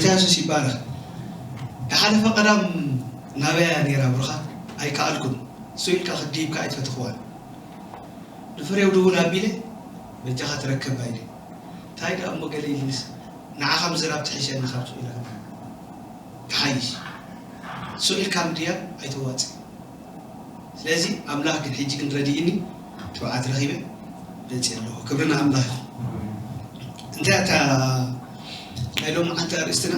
ኢየሱስ ይባረኽ። ዝሓለፈ ቀዳም ናበያ ነይራ ብሩኻት? ኣይከኣልኩን። እሱ ኢልካ ክድይብካ ኣይትፈትኽዋን። ንፍሬው ድውል ኣቢለ በጃኻ ትረከብ ኢለ። እንታይ ደኣ እሞ ገለ ኢልንስ ንዓኻ ምዝራብ ትሕሸኒ ካብ ስቕ ኢላ ትሓይሽ። ስቕ ኢልካ ምድያብ ኣይተዋጽእ። ስለዚ ኣምላኽ ግን ሕጂ ግን ረድእኒ ትብዓት ረኺበ መፅእ ኣለኹ። ክብሪ ንኣምላኽ ይኹን። እንታይ እታ ናይ ሎምዓንቲ ኣርእስትና?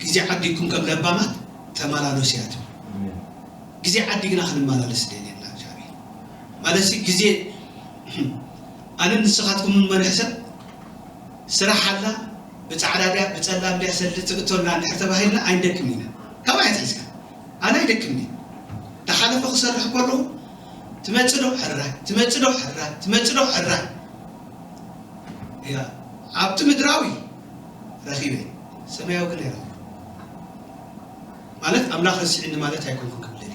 ግዜ ዓዲግኩም ከም ለባማት ተመላለሱ እያ ትብል። ግዜ ዓዲግና ክንመላለስ ደልየና እግዚኣብሔር ማለት ግዜ ኣነ ንስኻትኩም መሪሕ ሰብ ስራሕ ኣላ ብፃዕዳ ድያ ብፀላም ድያ ሰልዲ ትእቶና እንድሕር ተባሂልና ኣይንደክም ኢና። ካብ ኣያ ትሒዝካ ኣነ ኣይደክም እየ። ዝሓለፈ ክሰርሕ ከለኹ ትመፅእ ዶ ሕራይ ትመፅእ ዶ ሕራይ ትመፅእ ዶ ሕራይ እያ ኣብቲ ምድራዊ ረኺበ ሰማያዊ ግን ኣይረኽብ ማለት ኣምላኽ ረሲዕኒ ማለት ኣይኮንኩን ክብለኒ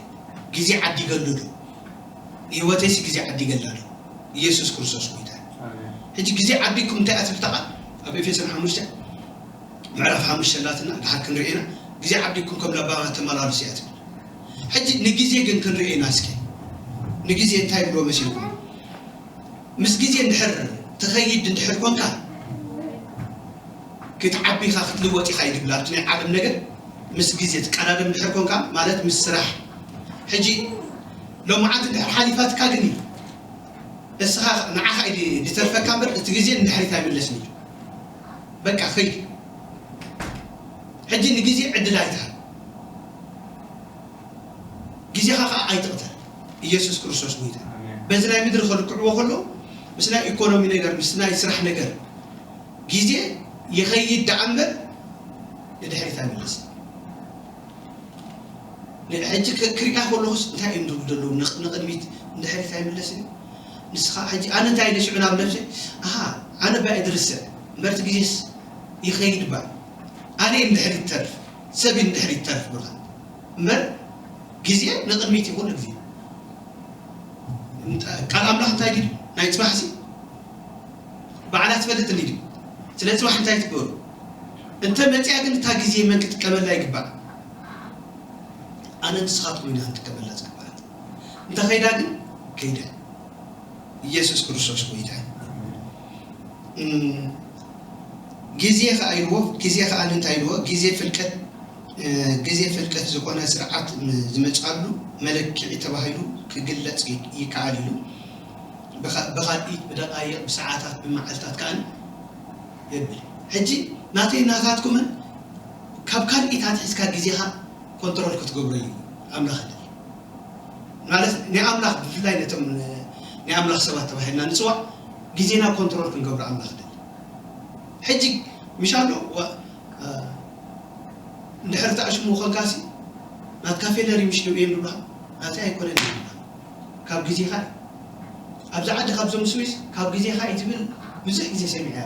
ግዜ ዓዲገሉ ዶ ንህይወተይሲ ግዜ ዓዲገላ ዶ ኢየሱስ ክርስቶስ ጎይታ ሕጂ ግዜ ዓዲግኩም እንታይ ኣትብል ቃል ኣብ ኤፌሶን ሓሙሽተ ምዕራፍ ሓሙሽተ ላትና ድሓር ክንርኤና ግዜ ዓዲግኩም ከም ለባማት ተመላለሱ እያ ትብል ሕጂ ንግዜ ግን ክንርኤና እስኪ ንግዜ እንታይ ብሎ መሲልኩም ምስ ግዜ እንድሕር ትኸይድ እንድሕር ኮንካ ክትዓቢኻ ክትልወጥ ኢኻ እዩ ድብል ኣብቲ ናይ ዓለም ነገር ምስ ግዜ ትቀዳደም እንድሕር ኮንካ ማለት ምስ ስራሕ ሕጂ ሎማዓንቲ እንድሕር ሓሊፋትካ ግን እዩ እስኻ ንዓኻ እዩ ድተርፈካ እምበር እቲ ግዜ ንድሕሪት ኣይምለስን እዩ በቃ ኸይድ ሕጂ ንግዜ ዕድል ኣይትሃብ ግዜኻ ከዓ ኣይትቕተል ኢየሱስ ክርስቶስ ጎይታ በዚ ናይ ምድሪ ከልክዕዎ ከሎ ምስ ናይ ኢኮኖሚ ነገር ምስ ናይ ስራሕ ነገር ግዜ ይኸይድ ደኣ እምበር ንድሕሪት ኣይምለስን ሕጂ ክሪኣ ከለኹስ እንታይ እዮም ዝብሉ ዘለዉ ንቕድሚት ንድሕሪት ኣይምለስን ንስኻ ሕጂ ኣነ እንታይ ኢለ ሽዑ ናብ ነብሰይ ኣሃ ኣነ ባየ ዝርስዕ እምበርቲ ግዜስ ይኸይድ ባ ኣነ እንድሕር ይተርፍ ሰብ እንድሕር ይተርፍ ብኻ እምበር ግዜ ንቕድሚት ይኹን ግዜ ቃል ኣምላኽ እንታይ ድዩ ናይ ፅባሕሲ ባዕላ ትፈልጥ እንዲ ድዩ ስለ ፅባሕ እንታይ ትገብሩ እንተ መፅያ ግን እታ ግዜ መን ክጥቀመላ ይግባእ ኣነ ንስኻትኩም ኢና ክንጥቀመላ ዝግባእ እንተ ኸይዳ ግን ከይደ ኢየሱስ ክርስቶስ ጎይታ ግዜ ከዓ ኢልዎ ግዜ ከዓ እንታይ ኢልዎ ግዜ ፍልቀት ግዜ ፍልቀት ዝኾነ ስርዓት ዝመፅኣሉ መለክዒ ተባሂሉ ክግለፅ ይከኣል ኢሉ ብካልኢት ብደቃይቕ ብሰዓታት ብመዓልታት ከዓ የብል ሕጂ ናተይ ናታትኩምን ካብ ካልኢት ኣትሒዝካ ግዜኻ ኮንትሮል ክትገብሮ እዩ ኣምላኽ ደል ማለት ናይ ኣምላኽ ብፍላይ ነቶም ናይ ኣምላኽ ሰባት ተባሂልና ንፅዋዕ ግዜና ኮንትሮል ክንገብሮ ኣምላኽ ደል ሕጂ ምሻሎ እንድሕር ተኣሽሙ ኮንካሲ ናትካ ፌለሪ ምሽ ድብኡ እዮም ድብሉካ ናተይ ኣይኮነን ይብሉካ ካብ ግዜኻ ኣብዚ ዓዲ ካብዞም ስዊስ ካብ ግዜኻ እዩ ትብል ብዙሕ ግዜ ሰሚዐ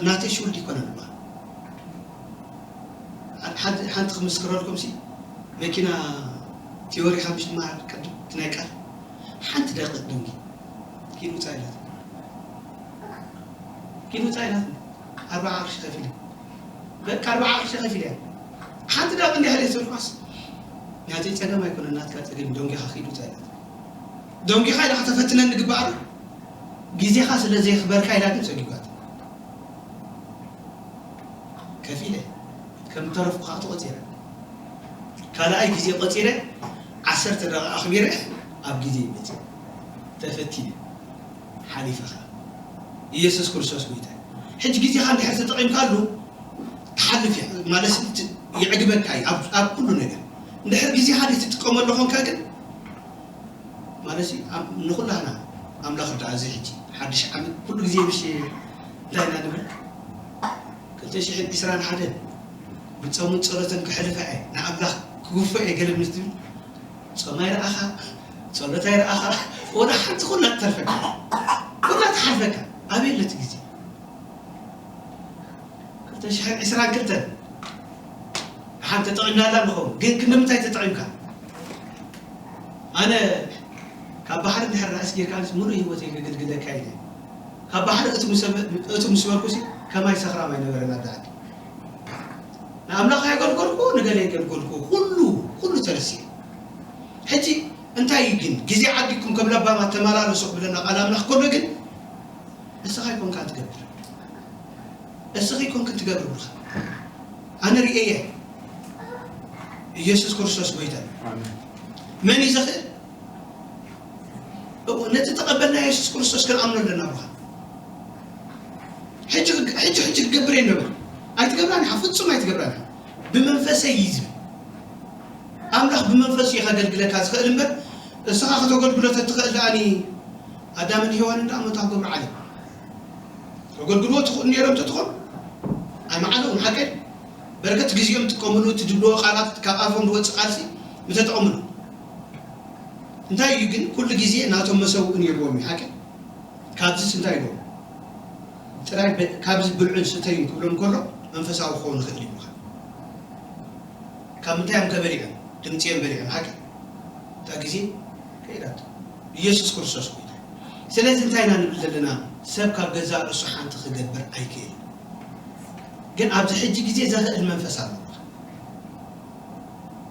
ናተይ ሽውልድ ይኮነ ድብሉካ ሓንቲ ክምስክረልኩም ሲ መኪና ቲዮሪኻ ምሽ ድማ ቅድም ትናይ ቃል ሓንቲ ደቂ ደንጊ ኪድ ውፃ ኢላት ኪድ ውፃ ኢላት ኣርባዓ ቅርሺ ከፊለ በቃ ኣርባዓ ቅርሺ ከፊለ ሓንቲ ደቂ እንዲያ ሕደ ስርኳስ ናተይ ፀገም ኣይኮነ ናትካ ፀገም ደንጊኻ ኪድ ውፃ ኢላት ደንጊኻ ኢላ ከተፈትነኒ ግባኣሉ ግዜኻ ስለ ዘየኽበርካ ኢላ ግን ፀጊባት ከፊለ ከም ተረፉ ከዓ ተቆፂረ ካልኣይ ግዜ ቆፂረ ዓሰርተ ደቂቃ ኣኽቢረ ኣብ ግዜ ይመፅእ ተፈቲነ ሓሊፈኻ ኢየሱስ ክርስቶስ ጎይታ ሕጂ ግዜኻ እንድሕር ተጠቒምካሉ ትሓልፍ እያ ማለት የዕግበካ እዩ ኣብ ኩሉ ነገር እንድሕር ግዜኻ ዘይትጥቀመሉ ኾንካ ግን ማለት ንኹላህና ኣምላኽ ዳ እዚ ሕጂ ሓድሽ ዓመት ኩሉ ግዜ ምሽ እንታይ ኢና ንብል ክልተ ሽሕን ዕስራን ሓደን ብጾምን ጸሎትን ክሕልፋ እየ ንኣምላኽ ክውፎ እየ ገለ ምስ ትብል ጾም ኣይረኣኻ ጸሎት ኣይረኣኻ ወላ ሓንቲ ኩላ ትተርፈካ ኩላ ትሓልፈካ ኣበየለት ግዜ ክልተ ሽሕን ዕስራን ክልተን ሓንቲ ተጠቒምናላ ንኸውን ግን ክንምንታይ ተጠቒምካ ኣነ ካብ ባሕሪ እንድሕር ንእስ ጌርካ ኣነስ ሙሉእ ህይወተይ ከገልግለካ ኢለ ካብ ባሕሪ እቱ ምስ በልኩ ሲ ከማይ ሰኽራም ኣይነበረን ኣብዚ ዓዲ። ንኣምላኽ ኣየገልገልኩ፣ ንገለ የገልገልኩ፣ ኩሉ ኩሉ ተረሲዑ። ሕጂ እንታይ እዩ ግን ግዜ ዓዲኩም ከም ለባማት ተመላለሱ ክብለና ቃል ኣምላኽ ከሎ ግን እስኻ ኣይኮንካን ትገብር። እስኺ ኣይኮንክን ትገብር ብልኻ። ኣነ ርእየ ኢየሱስ ክርስቶስ ጎይታ እዩ። መን እዩ ዘኽእል? እዎ፣ ነቲ ተቐበልና የሱስ ክርስቶስ ክንኣምኖ ኣለና ብኻ። ሕጂ ሕጂ ሕጂ ክገብር እየ ነበር ኣይትገብራን ኢኻ፣ ፍጹም ኣይትገብራን ኢኻ። ብመንፈሰይ እዩ ዝብል ኣምላኽ። ብመንፈሱ እዩ ከገልግለካ ዝኽእል እምበር እስኻ ከተገልግሎ ተትኽእል ደኣኒ ኣዳምን ሄዋንን ደኣ መታን ገብሩ ዓለም ከገልግልዎ ትኽእሉ ነይሮም ተትኾኑ ኣይመዓለውን ሓቀይ በረከት ግዜኦም ትጥቀምሉ ትድልዎ ቃላት ካብ ኣፎም ዝወፅእ ቃልሲ ምተጠቐምሉ እንታይ እዩ ግን ኩሉ ግዜ ናቶም መሰውእ ነይርዎም እዩ ሓቀይ ካብዚስ እንታይ ይብሉ ጥራይ ካብዚ ብልዑን ስተዩን ክብሎም ከሎ መንፈሳዊ ክኸውን ይኽእል ይብሉኻ ካብ ምንታይ እዮም ከበሊዖም ድምፂ እዮም በሊዖም ሓቂ እታ ግዜ ከይዳት ኢየሱስ ክርስቶስ ጎይታ ስለዚ እንታይ ኢና ንብል ዘለና ሰብ ካብ ገዛ ርእሱ ሓንቲ ክገብር ኣይክእል ግን ኣብዚ ሕጂ ግዜ ዘኽእል መንፈስ ኣሎ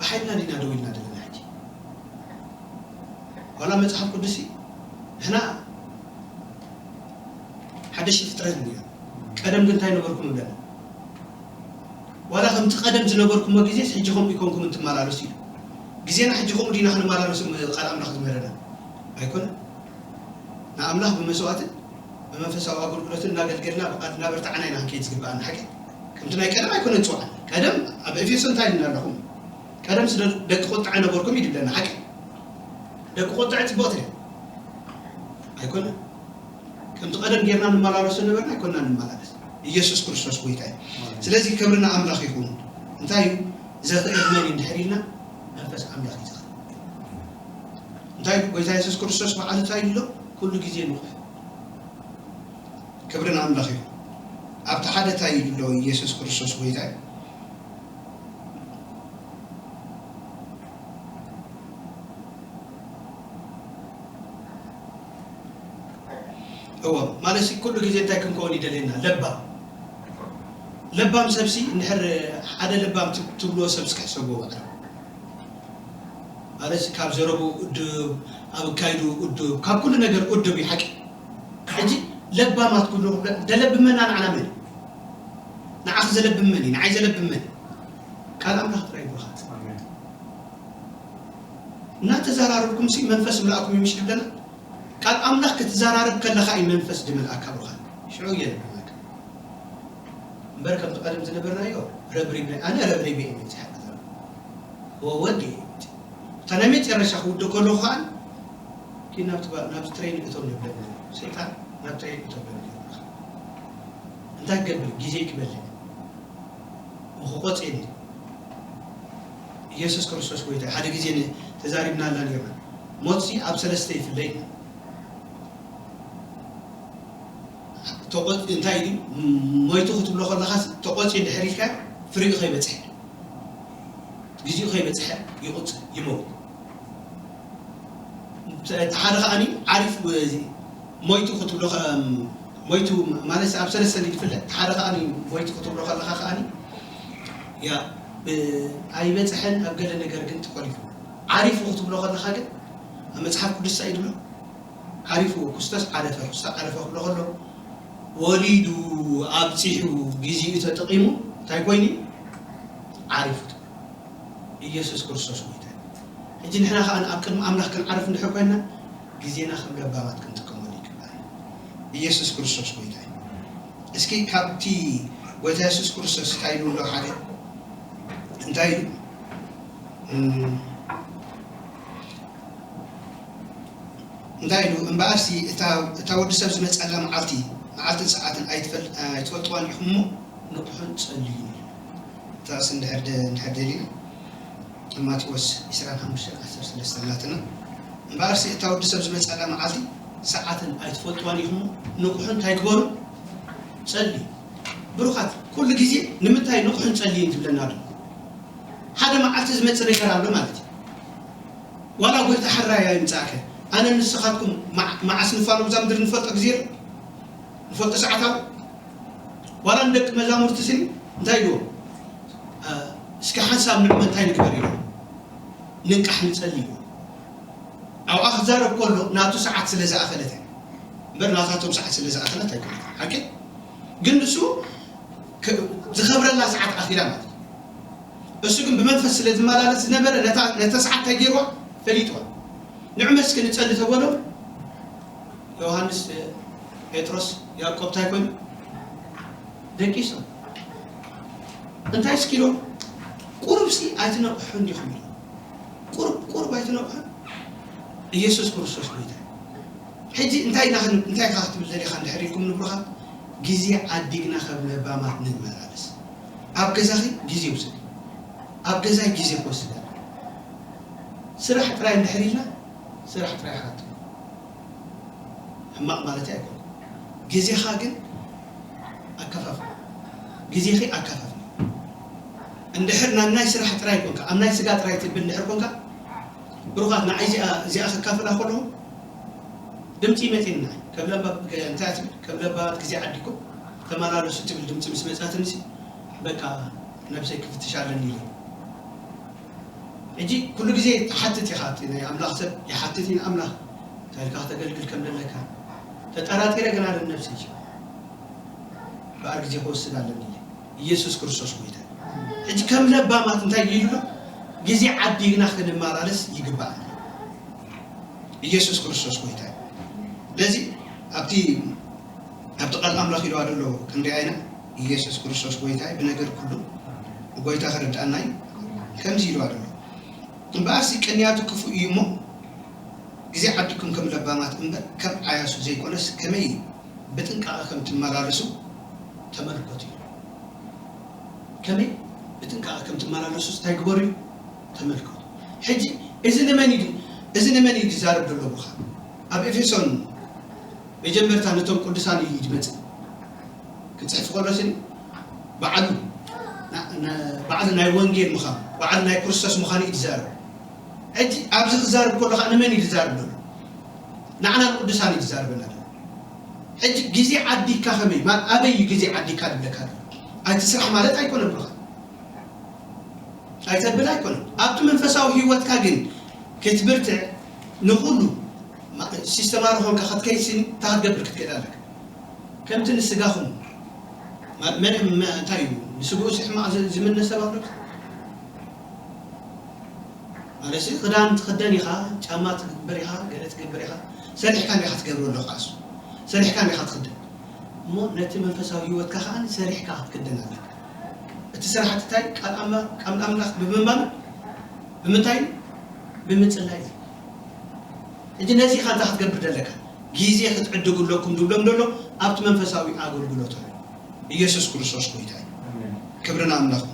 ብሓይልና ዲና ደው ኢልና ዘለና ሕጂ ዋላ መፅሓፍ ቅዱስ ንሕና ሓደሽ ፍጥረት እንዲና ቀደም ግን እንታይ ነበርኩም ይብለና ዋላ ከምቲ ቀደም ዝነበርኩሞ ግዜስ ሕጂ ከምኡ ይኮንኩም እንትመላለሱ እዩ ግዜና ሕጂ ከምኡ ዲና ክንመላለሱ ቃል ኣምላኽ ዝምህረና ኣይኮነ ንኣምላኽ ብመስዋዕትን ብመንፈሳዊ ኣገልግሎትን እናገልገልና ብቃል እናበርታዕና ኢና ክንከይድ ዝግበኣና ሓቂ ከምቲ ናይ ቀደም ኣይኮነ ዝፅዋዕ ቀደም ኣብ ኤፌሶ እንታይ ኢልና ኣለኹም ቀደም ስለ ደቂ ቁጥዐ ነበርኩም ይድብለና ሓቂ ደቂ ቁጥዐ ፅቡቅ ትብል ኣይኮነ ከምቲ ቀደም ጌርና ንመላለሶ ነበርና ኣይኮና ንመላለስ ኢየሱስ ክርስቶስ ጎይታ እዩ ስለዚ ክብርና ኣምላኽ ይኹን እንታይ እዩ ዘኽእል መን እንድሕር ኢልና መንፈስ ኣምላኽ እዩ ዘኽእል እንታይ እዩ ጎይታ የሱስ ክርስቶስ በዓሉ እንታይ ኢሉ ኩሉ ግዜ ንቑሕ ክብርን ኣምላኽ እዩ ኣብቲ ሓደ እንታይ ኢሉ ኣሎ ኢየሱስ ክርስቶስ ጎይታ እዩ እዎ ማለት ኩሉ ግዜ እንታይ ክንከውን ይደልየና ለባም ለባም ሰብሲ እንድሕር ሓደ ለባም ትብልዎ ሰብሲ ክሕሰብዎ ባዕሎም ማለት ካብ ዘረቡ እድብ ኣብ ካይዱ እድብ ካብ ኩሉ ነገር እድብ እዩ ሓቂ ሕጂ ለባማት ኩሉ ደለብመና ንዓና መን ንዓኽ ዘለብመን እዩ ንዓይ ዘለብመን ቃል ኣምላኽ ጥራይ ብሩኻት እናተዘራረብኩም ሲ መንፈስ ምላእኩም ይምሽ ድብለና ቃል ኣምላኽ ክትዘራረብ ከለኻ እዩ መንፈስ ድመልኣካ ብሩኻት ሽዑ የለብመካ እምበር ከምቲ ቀደም ዝነበርናዮ ረብሪብ ኣነ ረብሪብ እየ ዝሓ ወወድ እየ እታ ናይ መጨረሻ ክውድእ ከለኹ ከዓ ናብ ትባ- ናብ ትሬን እቶም ንብለኒ ሰይጣን ናብ ትሬን እቶም ንብለኒ እንታይ ክገብር ግዜ ክበልዕ ንክቆፅየኒ ኢየሱስ ክርስቶስ ጎይታ ሓደ ግዜ ን- ተዛሪብናላ ነርና ሞትሲ ኣብ ሰለስተ ይፍለ ይብል ተቆፅ እንታይ እዩ ሞይቱ ክትብሎ ከለኻ ተቆፂ ድሕሪልካ ፍሪኡ ከይበፅሐ ግዜኡ ከይበፅሐ ይቁፅ ይመውት እቲ ሓደ ከዓኒ ዓሪፍ ሞይቱ ክትብሎ ሞይቱ ማለት ኣብ ሰለስተ ይፍለ እቲ ሓደ ከዓኒ ሞይቱ ክትብሎ ከለኻ ከዓኒ ያ ኣይበፅሐን ኣብ ገለ ነገር ግን ተኮሊፉ ዓሪፉ ክትብሎ ከለኻ ግን ኣብ መፅሓፍ ቅዱስ ሳ ይድሎ ዓሪፉ ክርስቶስ ዓረፈ ክርስቶስ ዓረፈ ክብሎ ከሎ ወሊዱ ኣብፂሑ ግዜኡ ተጠቂሙ እንታይ ኮይኑ ዓሪፉ ኢየሱስ ክርስቶስ ጎይታ ሕጂ ንሕና ከዓ ኣብ ቅድሚ ኣምላኽ ክንዓርፍ እንድሕር ኮይና ግዜና ከም ለባማት ክንጥቀመሉ ይግባእ ኢየሱስ ክርስቶስ ጎይታ እስኪ ካብቲ ጎይታ የሱስ ክርስቶስ እንታይ ኢሉ ኣሎ ሓደ እንታይ ኢሉ እንታይ ኢሉ እምበኣርሲ እታ ወዲ ሰብ ዝመፀላ መዓልቲ መዓልትን ሰዓትን ኣይትፈልጥዋን ኢኹም እሞ ንቑሑን ፀልዩን ኢሉ ጥቕሲ እንድሕር ደሊና ማቴዎስ ዕስራን ሓሙሽተን ዓሰርተ ሰለስተ ኣላትና እምበኣርሲ እታ ወዲ ሰብ ዝመፀላ መዓልቲ ሰዓትን ኣይትፈልጥዋን ኢኹም እሞ ንቑሑን እንታይ ግበሩ ፀልዩ ብሩኻት ኩሉ ግዜ ንምንታይ ንቑሑን ፀልዩን ትብለና ዶ ሓደ መዓልቲ ዝመፅእ ነገር ኣሎ ማለት እዩ ዋላ ጎይታ ሕራይ ኣይምፃእከ ኣነ ንስኻትኩም መዓስ ንፋኖ ብዛ ምድሪ ንፈልጦ ግዜ ንፈልጦ ሰዓት ኣሎ ዋላ ንደቂ መዛሙርቲ ስኒ እንታይ ኢልዎም? እስኪ ሓንሳብ ንዕመ እንታይ ንግበር ኢልዎም? ንንቃሕ ንጸሊ ኢልዎም። ኣብኣ ክዛረብ ከሎ ናቱ ሰዓት ስለ ዝኣኸለት እያ እምበር ናታቶም ሰዓት ስለ ዝኣኸለት ኣይኮነት ሓቂ። ግን ንሱ ዝኸብረላ ሰዓት ኣኺላ ማለት እዩ። እሱ ግን ብመንፈስ ስለ ዝመላለስ ዝነበረ ነታ ሰዓት እንታይ ገይርዋ? ፈሊጥዋ። ንዕመ እስኪ ንጸሊ ተበሎም። ዮሃንስ፣ ጴጥሮስ፣ ያዕቆብ እንታይ ኮይኑ? ደቂሶም። እንታይ እስኪ ኢሎም? ቁሩብሲ ኣይትነቕሑን ዲኹም ኢሎም። ቁሩብ ቁሩብ ኣይትነቕሑን? ኢየሱስ ክርስቶስ ጎይታ። ሕጂ እንታይ ኢና እንታይ ኢኻ ክትብል ደሊኻ እንድሕር ኢልኩም ንብሩኻ ግዜ ዓዲግና ከም ለባማት ንመላለስ። ኣብ ገዛኺ ግዜ ውሰድ። ኣብ ገዛይ ግዜ ክወስድ ኣለኒ። ስራሕ ጥራይ እንድሕር ኢልና ስራሕ ጥራይ ሓቱ ሕማቕ ማለት ኣይኮነ። ግዜኻ ግን ኣከፋፍል። ግዜኺ ኣከፋፍል። እንድሕር ናብ ናይ ስራሕ ጥራይ ኮንካ ኣብ ናይ ስጋ ጥራይ ትብል እንድሕር ኮንካ ብሩኻት ንዓይ እዚኣ እዚኣ ክካፍላ ከለኹ ድምፂ ይመፅኒ ንዓይ ከም ለባ እንታይ ትብል ከም ለባባት ግዜ ዓዲኩም ተመላለሱ ትብል ድምፂ ምስ መፃትንሲ በቃ ነብሰይ ክፍትሽ ኣለኒ ኢለ። ሕጂ ኩሉ ግዜ ትሓትት ኢኻ፣ እቲ ናይ ኣምላኽ ሰብ ይሓትት እዩ ንኣምላኽ እንታይ ኢልካ ክተገልግል ከም ዘለካ ተጠራጢረ ግን ኣለ ነብሰይ በኣር ግዜ ክወስድ ኣለኒ ኢለ። ኢየሱስ ክርስቶስ ጎይታ እዩ። ሕጂ ከም ለባማት እንታይ ኢሉ ኣሎ? ግዜ ዓዲግና ክንመላለስ ይግባእ። ኢየሱስ ክርስቶስ ጎይታ እዩ። ስለዚ ኣብቲ ኣብቲ ቃል ኣምላኽ ኢልዋ ዘሎ ክንሪኣ ኢና። ኢየሱስ ክርስቶስ ጎይታ እዩ፣ ብነገር ኩሉ ጎይታ ክርድኣና እዩ። ከምዚ ኢልዋ ዘሎ እምበኣርሲ ቅንያቱ ክፉእ እዩ እሞ ግዜ ዓዲኩም ከም ለባማት እምበር ከም ዓያሱ ዘይኮነስ ከመይ ብጥንቃቐ ከም ትመላለሱ ተመልከቱ እዩ። ከመይ ብጥንቃቐ ከም ትመላለሱ እንታይ ግበሩ እዩ ተመልከቱ። ሕጂ እዚ ንመን እዩ እዚ ንመን እዩ ዝዛረብ ዘሎ ብኻ ኣብ ኤፌሶን መጀመርታ ነቶም ቅዱሳን እዩ ዝመጽእ ክጽሕፍ ከሎ ስኒ ባዕሉ ባዕሉ ናይ ወንጌል ምዃኑ ባዕሉ ናይ ክርስቶስ ምዃኑ እዩ ዝዛረብ። ሕጂ ኣብዚ ክዛረብ ከሎ ከዓ ንመን እዩ ዝዛረብ ዘሎ? ንዓና ንቅዱሳን እዩ ዝዛረበና ዘሎ። ሕጂ ግዜ ዓዲካ ከመይ ማለት ኣበይ እዩ ግዜ ዓዲካ ዝብለካ ኣሎ? ኣይቲ ስራሕ ማለት ኣይኮነ ብሩኻ ኣይተብል ኣይኮነ ኣብቲ መንፈሳዊ ህይወትካ ግን ክትብርትዕ ንኩሉ ሲስተማሪ ኮንካ ክትከይድ ስኒ እንታይ ክትገብር ክትክእል ኣለካ? ከምቲ ንስጋኹም መን እንታይ እዩ ንስግኡ ሕማቕ ዝምነ ሰብ ኣሎ? ማለት ክዳን ትኽደን ኢኻ፣ ጫማ ትግበር ኢኻ፣ ገለ ትገብር ኢኻ፣ ሰሪሕካ እንዲኻ ትገብሮ ኣለኻ እሱ ሰሪሕካ እንዲኻ ትኽደን እሞ ነቲ መንፈሳዊ ህይወትካ ከዓ ሰሪሕካ ክትክደን ኣለካ። እቲ ስራሕቲ እንታይ ቃል ኣምላኽ ብምንባብ ብምንታይ ብምጽላይ እዩ። ሕጂ ነዚ ኢኻ እንታይ ክትገብር ዘለካ ግዜ ክትዕድጉ ኣለኩም ዝብሎም ዘሎ ኣብቲ መንፈሳዊ ኣገልግሎት ኣሎ። ኢየሱስ ክርስቶስ ጎይታ እዩ። ክብሪ ንኣምላኽ።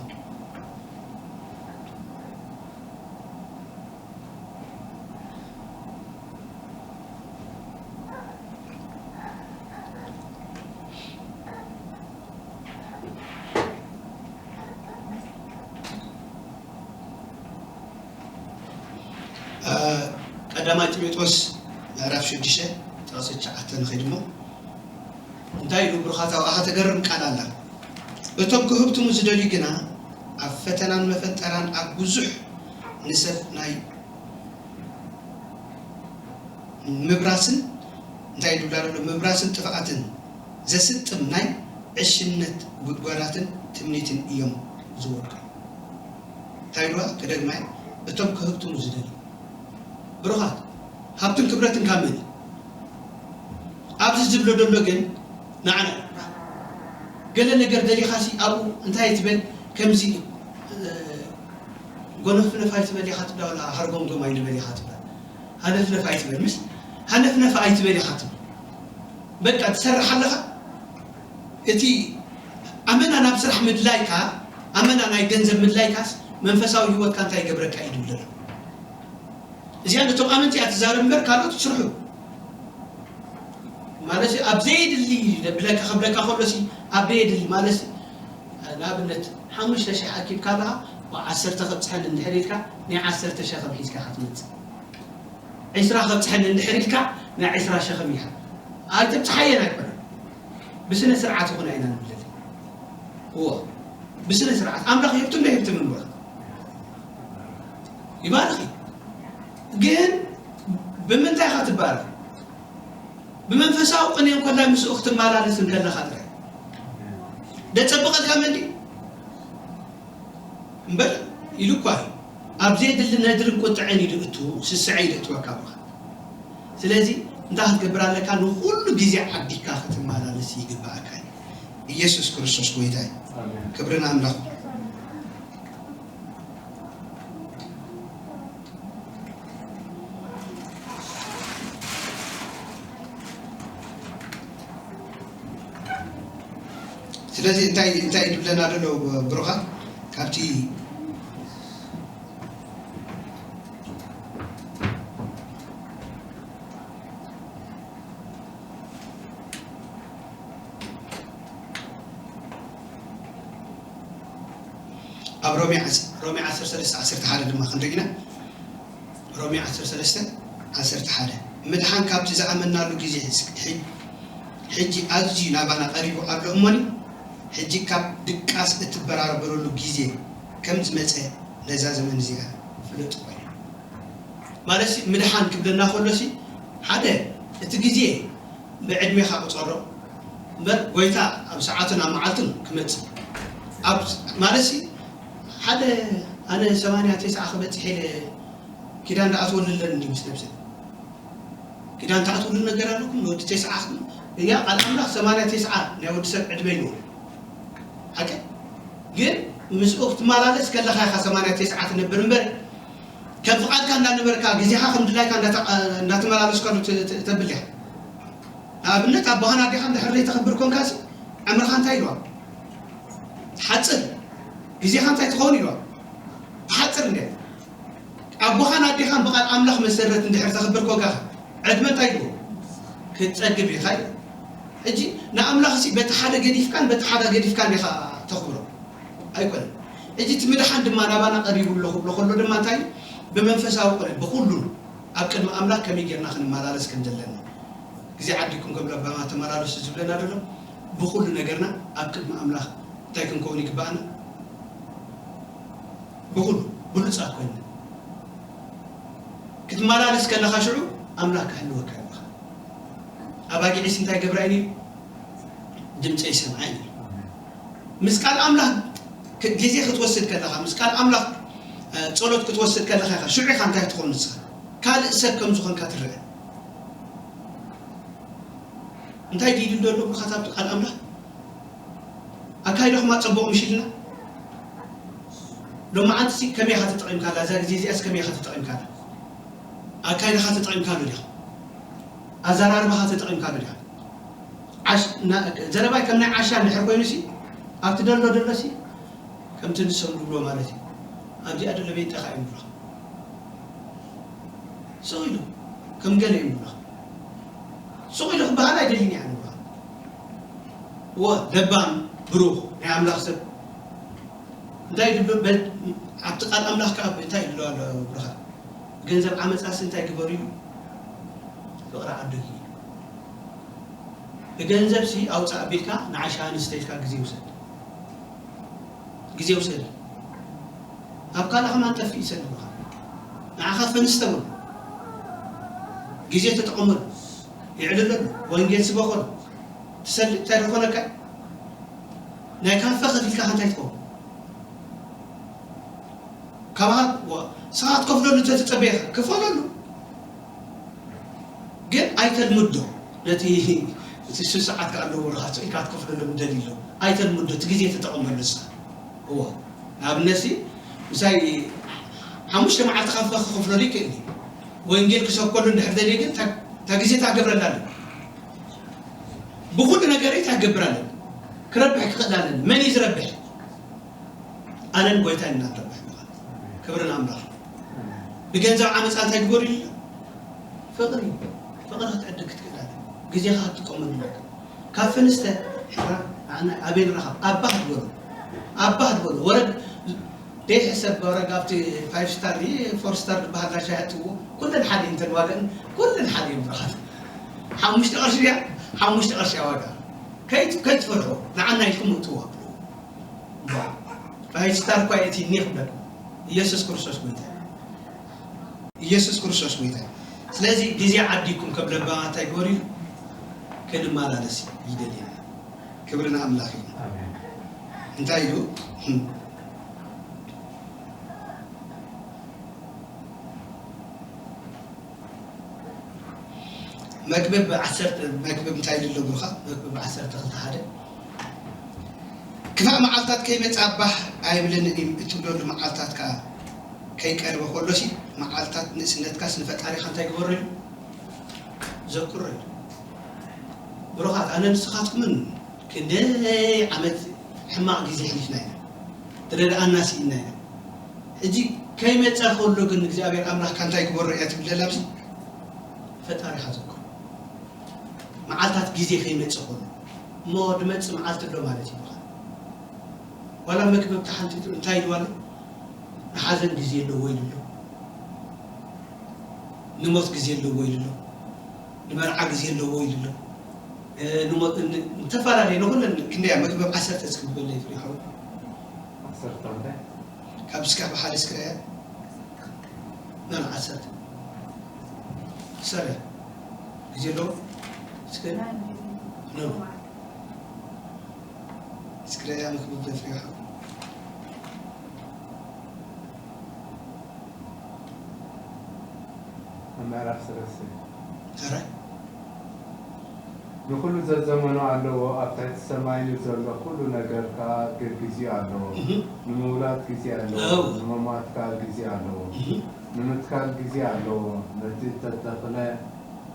ቀዳማይ ጢሞቴዎስ ምዕራፍ ሽዱሽተ ጥቕሲ ትሽዓተ ንኸይድ እሞ እንታይ ኢሉ ብሩኻት ኣብኣ ተገርም ቃል ኣላ። እቶም ክህብትሙ ዝደልዩ ግና ኣብ ፈተናን መፈንጠራን ኣብ ብዙሕ ንሰብ ናይ ምብራስን እንታይ ይብላ ዘሎ ምብራስን ጥፍኣትን ዘስጥም ናይ ዕሽነት ጉድጓዳትን ትምኒትን እዮም ዝወድቁ። እንታይ ኢልዋ ክደግማይ እቶም ክህብትሙ ዝደልዩ ብሩኻት ሃብትን ክብረትን ካብ መን ኣብዚ ዝብሎ ዘሎ ግን ንዓና ገለ ነገር ደሊኻሲ ኣብኡ እንታይ ትበል ከምዚ ጎነፍነፍ ኣይትበል ኢኻ ትብላ ወላ ሃርጎምጎም ኣይንበል ኢኻ ትብላ ሃነፍነፍ ኣይትበል ምስ ሃነፍነፍ ኣይትበል ኢኻ ትብል በቃ ትሰርሕ ኣለኻ እቲ ኣመና ናብ ስራሕ ምድላይካ ኣመና ናይ ገንዘብ ምድላይካስ መንፈሳዊ ህይወትካ እንታይ ይገብረካ እዩ ድብል ዘሎ እዚኣ ነቶም ኣመንቲ እያ ትዛረብ እምበር ካልኦት ስርሑ ማለት ኣብ ዘየድሊ ብለካ ክብለካ ከሎ ሲ ኣብ ዘየድሊ ማለት ንኣብነት ሓሙሽተ ሽሕ ኣኪብካ ኣለኻ ብዓሰርተ ከብፅሐኒ እንድሕር ኢልካ ናይ ዓሰርተ ሸኸም ሒዝካ ክትመፅእ ዒስራ ከብፅሐኒ እንድሕር ኢልካ ናይ ዒስራ ሸኸም ኢኻ ኣይተብፅሓየን ኣይኮነ ብስነ ስርዓት ይኹና ኢና ንብለል እዎ፣ ብስነ ስርዓት ኣምላኽ ይህብትም ዶ ይህብትም እምበር ይባርኽ እዩ። ግን ብምንታይ ኢኻ ትባረኽ? ብመንፈሳዊ ቅኔ እንኮላይ ምስኡ ክትመላለስ እንከለኻ ጥራይ። ደጸብቐልካ መን ድዩ? እምበር ኢሉ እኳ እዩ። ኣብ ዘየድሊ ነድርን ቁጥዐን እዩ ድእቱ፣ ስስዐ እዩ ደእትወካ ብኻ። ስለዚ እንታይ ክትገብር ኣለካ? ንኹሉ ግዜ ዓዲካ ክትመላለስ ይግባኣካ እዩ። ኢየሱስ ክርስቶስ ጎይታ እዩ። ኣሜን። ክብሪ ንኣምላኽ። ስለዚ እንታይ እንታይ ድብለና ደሎ ብሩኻ ካብቲ ኣብ ሮሜ ዓስ- ሮሜ ዓሰርተ ሰለስተ ዓሰርተ ሓደ ድማ ክንርኢ ኢና። ሮሜ ዓሰርተ ሰለስተ ዓሰርተ ሓደ ምድሓን ካብቲ ዝኣመናሉ ግዜ ሕስ- ሕጅ- ሕጂ ኣዝዩ ናባና ቀሪቡ ኣሎ እሞኒ፣ ሕጂ ካብ ድቃስ እትበራበረሉ ግዜ ከም ዝመጸ ነዛ ዘመን እዚኣ ፍለጡ ኮይኑ። ማለት ሲ ምድሓን ክብለና ከሎ ሲ ሓደ እቲ ግዜ ብዕድሜኻ ቁጸሮ እምበር ጎይታ ኣብ ሰዓቱን ኣብ መዓልቱን ክመጽእ። ኣብ ማለት ሲ ሓደ ኣነ ሰማንያ ተስዓ ክበጽሕ ኢለ ኪዳን ደኣ ትወልድ ኣለኒ ምስ ነብሰይ። ኪዳን ተኣትውሉ ነገር ኣለኩም ንወዲ ተስዓ እያ ቃል ኣምላኽ ሰማንያ ተስዓ ናይ ወዲ ሰብ ዕድመ ኣለዎ። ሓቂ ግን ምስኡ ክትመላለስ ከለኻ ኢኻ ሰማንያ ተስዓ ትነብር እምበር ከም ፍቓድካ እንዳነበርካ ግዜኻ ከም ድላይካ እንዳተ- እንዳተመላለስካሉ ተ- ተ- ተብል ኢኻ። ንኣብነት ኣቦኻን ኣዴኻን ድሕር ዘይተኽብር ኮንካሲ ዕምርኻ እንታይ ኢልዋ ትሓጽር፣ ግዜኻ እንታይ ትኸውን ኢልዋ ትሓጽር እንደ ኣቦኻን ኣዴኻን ብቓል ኣምላኽ መሰረት እንድሕር ተኽብር ኮንካ ዕድመ እንታይ ይብሉ ክትጸግብ ኢኻ እዩ። ሕጂ ንኣምላኽ ሲ በቲ ሓደ ገዲፍካን በቲ ሓደ ገዲፍካን ኢኻ ተኽብሮ ኣይኮነን። ሕጂ እቲ ምድሓን ድማ ናባና ቀሪቡ ኣሎ ክብሎ ከሎ ድማ እንታይ እዩ? ብመንፈሳዊ ቆለ ብኹሉ ኣብ ቅድሚ ኣምላኽ ከመይ ጌርና ክንመላለስ ከም ዘለና ግዜ ዓዲኩም ከም ለባማ ተመላለሱ ዝብለና ዘሎ ብኹሉ ነገርና ኣብ ቅድሚ ኣምላኽ እንታይ ክንከውን ይግባኣና? ብኹሉ ብሉጻት ኮይንና ክትመላለስ ከለኻ ሽዑ ኣምላኽ ክሕልወካ ይብኻ። ኣባጊዕስ እንታይ ገብራ ኢሉ ድምፀ ይሰምዓ ኢሉ ምስ ቃል ኣምላኽ ክ- ግዜ ክትወስድ ከለኻ ምስ ቃል ኣምላኽ እ፣ ጸሎት ክትወስድ ከለኻ ኢኻ ሽዑ ኢኻ እንታይ ትኾን ንስኻ ካልእ ሰብ ከም ዝኾንካ ትረአ። እንታይ ድዩ ዝብል ዘሎ ብርኻት ኣብቲ ቃል ኣምላኽ ኣካይዳኹማ ጽቡቕ ምሽ ኢልና ሎማዓንቲ ሲ ከመይ ኢኻ ተጠቒምካላ እዛ ግዜ እዚኣስ ከመይ ኢኻ ተጠቒምካላ ኣካይዳኻ ተጠቒምካሉ ዲኻ ኣዘራርባኻ ተጠቒምካሉ ዲኻ ዓሽ- ና- ዘረባይ ከም ናይ ዓሻ እንድሕር ኮይኑ ሲ ኣብቲ ደሎ ደሎ ሲ ከምቲ ንሶም ዝብሎ ማለት እዩ ኣብዚኣ ደሎ ቤንጠኻ እዮም ብሎ ስቕ ኢሉ ከም ገለ እዩ ብሎ ስቕ ኢሉ ክበሃል ኣይደልን እያ ንብሎ እወ ለባም ብሩኽ ናይ ኣምላኽ ሰብ እንታይ ድብል በል ኣብቲ ቃል ኣምላኽ ከዓ እንታይ ይብሎ ኣሎ ብርኻ ገንዘብ ዓመፃስ እንታይ ግበሩ እዩ ፍቕሪ ዓዱ እዩ ብገንዘብ ሲ ኣውፃእ ኣቢልካ ንዓሻ ኣንስተይልካ ግዜ ውሰድ ግዜ ውሰድ ኣብ ካልእ ከማን ጠፊእ ይሰድ ብርኻ ንዓኻ ፈንስተበሉ ግዜ ተጠቐመሉ ይዕልለሉ ወንጌል ስበኸሉ ትሰልጥ እንታይ ዝኾነካ ናይ ካፈ ከፊልካ እንታይ ትኸውን ካባኻ ስኻ ትከፍለሉ ተተጸበየኻ ክፈለሉ ግን ኣይተልምዶ ነቲ እቲ ስሰዓት ከኣ ኣለዎ ኢልካ ትከፍለሉ ምደል ኣሎ ኣይተልምዶ እቲ ግዜ ተጠቐመሉ ንስኻ እዎ ንኣብነት ሲ ምሳይ ሓሙሽተ መዓልቲ ካፈ ክኸፍለሉ ይክእል ወንጌል ክሰብከሉ እንድሕር ደልየ ግን እታ ግዜ ታገብረላ ኣሎ ብኩሉ ነገረይ ታገብር ኣለኒ ክረብሕ ክኽእል ኣለኒ መን እዩ ዝረብሕ ኣነን ጎይታይ እናተረብሕ ክብሪ ንኣምላኽ ብገንዘብ ዓመፃ እንታይ ግበሩ ኢሉ ፍቕሪ ፍቕሪ ክትዕድግ ክትክእል ኣለ ግዜኻ ክትጥቀመሉ ኣለካ ካብ ፍንስተ ሕራ ኣነ ኣበይ ንረኻብ ኣባ ክትበሉ ኣባ ክትበሉ ወረድ ደይሕሰብ ወረግ ኣብቲ ፋይቭ ስታር ፎር ስታር ዝበሃል ዳሻ ያእትዎ ኩለን ሓደ እንተን ዋገን ኩለን ሓደ እዮም ብረኻት ሓሙሽተ ቅርሺ እያ ሓሙሽተ ቅርሺ ዋጋ ከይትፈርሑ ንዓና ኢልኩም እትዎ ባይ ስታር እኳ እቲ እኒ ክብለኩም። ኢየሱስ ክርስቶስ ጎይታ እዩ። ኢየሱስ ክርስቶስ ጎይታ እዩ። ስለዚ ግዜ ዓዲኩም ከም ለባማት ኣይግበሩ ኢሉ ክንመላለስ ይደልየና። ክብሪ ንኣምላኽ እዩ። እንታይ ኢሉ? መክብብ ዓሰርተ፣ መክብብ እንታይ ኢሉ ኣሎ ብሩኻ? መክብብ ዓሰርተ ክልተ ሓደ። ክፋእ መዓልታት ከይመጻ ባህ ኣይብለንን እዩ እትብለሉ መዓልታት ከኣ ከይቀርበ ከሎሲ፣ መዓልታት ንእስነትካስ ንፈጣሪኻ እንታይ ግበሮ ኢሉ? ዘክሮ ኢሉ። ብሩኻት፣ ኣነ ንስኻትኩምን ክንደይ ዓመት ሕማቕ ግዜ ሕሊፍና ኢና። ትረድኣና ስኢንና ኢና። ሕጂ ከይመጸ ከሎ ግን እግዚኣብሔር ኣምላኽካ እንታይ ግበሮ እያ ትብል ዘላ ኣብዚ? ፈጣሪኻ ዘክሮ። መዓልታት ግዜ ከይመጽእ ከሎ እሞ ድመጽእ መዓልቲ ኣሎ ማለት እዩ። ዋላ መክብብ ተሓንቲቱ እንታይ ኢልዋ ኣሎ? ንሓዘን ግዜ ኣለዎ ኢሉ ኣሎ። ንሞት ግዜ ኣለዎ ኢሉ ኣሎ። ንመርዓ ግዜ ኣለዎ ኢሉ ኣሎ። እ፣ ንሞት ን-፣ ንተፈላለየ ንኹለን ክንደያ መክብብ ዓሰርተ እስኪ ዝበለ ይፍሪ ይኸውን። ዓሰርተ እንታይ? ካብ እስካ ብሓደ እስክረያ። ና፣ ና፣ ዓሰርተ። ሰረ። ግዜ ኣለዎ? እስከ፣ ኖ። እስክረያ መክብብ ፍሬ ይኸውን። ኣብ ምዕራፍ ሰለስተ። ሰረ። ንኹሉ ዘዘመኑ ኣለዎ፣ ኣብ ትሕቲ ሰማይ ንዘሎ ኩሉ ነገር ከኣ ገግዜኡ ኣለዎ። እህ። ንምውላድ ግዜ ኣለዎ፣ ኣው። ንመማት ከኣ ግዜ ኣለዎ። እህ። ንምትካል ግዜ ኣለዎ፣ ነቲ እተተኽለ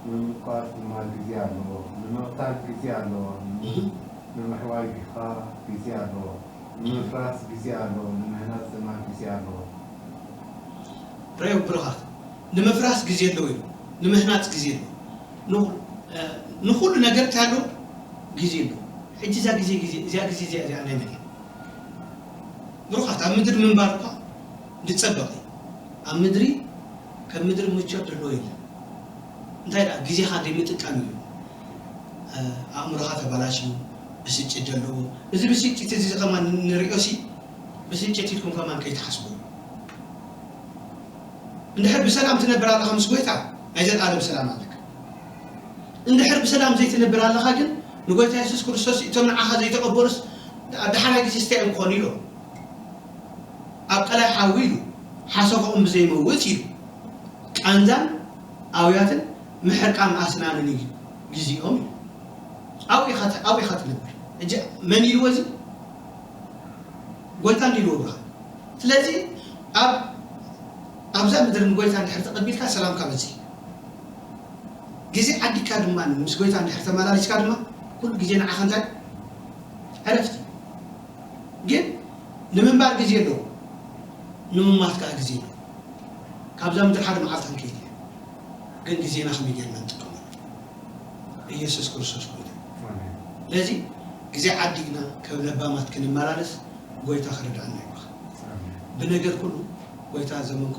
ንምብቋል ድማ ግዜ ኣለዎ። ንምቕታል ግዜ ኣለዎ፣ እህ። ንምሕዋይ ከኣ ግዜ ኣለዎ። ንምፍራስ ግዜ ኣለዎ፣ ንምህናጽ ድማ ግዜ ኣለዎ። ርኣዩ ብሩኻት፣ ንምፍራስ ግዜ ኣለዎ እዩ፣ ንምህናጽ ግዜ ኣለዎ። ንኹ-፣ እ፣ ንኹሉ ነገር እንታይ ኣለዎ? ግዜ ኣለዎ። ሕጂ እዛ ግዜ፣ ግዜ፣ እዚኣ ግዜ እዚኣ፣ እዚኣ ናይ መን እያ? ብሩኻት፣ ኣብ ምድሪ ምንባር እኳ ዝጸበቕ እዩ። ኣብ ምድሪ፣ ከም ምድሪ ምቾት ዘለዎ የለን። እንታይ ደኣ፣ ግዜኻ ዘይምጥቃም እዩ። እ፣ ኣእምሮኻ ተባላሽዩ፣ ብስጭት ዘለዎ። እዚ ብስጭት እዚ ከማን ንሪኦ ሲ፣ ብስጭት ኢልኩም ከማን ከይትሓስቡ። እንድሕር ብሰላም ትነብር ኣለኻ ምስ ጎይታ፣ ናይ ዘልኣለም ሰላም ኣለካ። እንድሕር ብሰላም ዘይትነብር ኣለኻ ግን፣ ንጎይታ የሱስ ክርስቶስ እቶም ንዓኻ ዘይተቐበሉስ፣ ዳ-፣ ደሓናይ ግዜ ስታይ እዮም ክኾኑ ኢሉ። ኣብ ቀላይ ሓዊ ኢሉ፣ ሓሰኻኦም ብዘይመውት ኢሉ። ቃንዛን ኣውያትን ምሕርቃም ኣስናንን እዩ ግዜኦም ኢሉ። ኣብኡ ኢኻ ት-፣ ኣብኡ ኢኻ ትነብር። ሕጂ መን ኢልዎ እዚ? ጎይታ እንዲልዎ ብርሃን። ስለዚ ኣብ፣ ኣብዛ ምድሪ ንጎይታ እንድሕር ተቐቢልካ ሰላምካ በዚ። ግዜ ዓዲካ ድማ ምስ ጎይታ እንድሕር ተመላሊስካ ድማ ኩሉ ግዜ ንዓኻ እንታይ? ዕረፍቲ። ግን ንምንባር ግዜ ኣለዎ፣ ንምማት ከኣ ግዜ ኣለዎ። ካብዛ ምድሪ ሓደ መዓልቲ ክንከይድ ኢና። ግን ግዜና ከመይ ጌርና ንጥቀመሉ? ኢየሱስ ክርስቶስ ጎይታ። ኣሜን። ስለዚ ግዜ ዓዲግና ከም ለባማት ክንመላለስ ጎይታ ክረድኣና ይባኽ። ኣሜን። ብነገር ኩሉ ጎይታ ዘመንኩም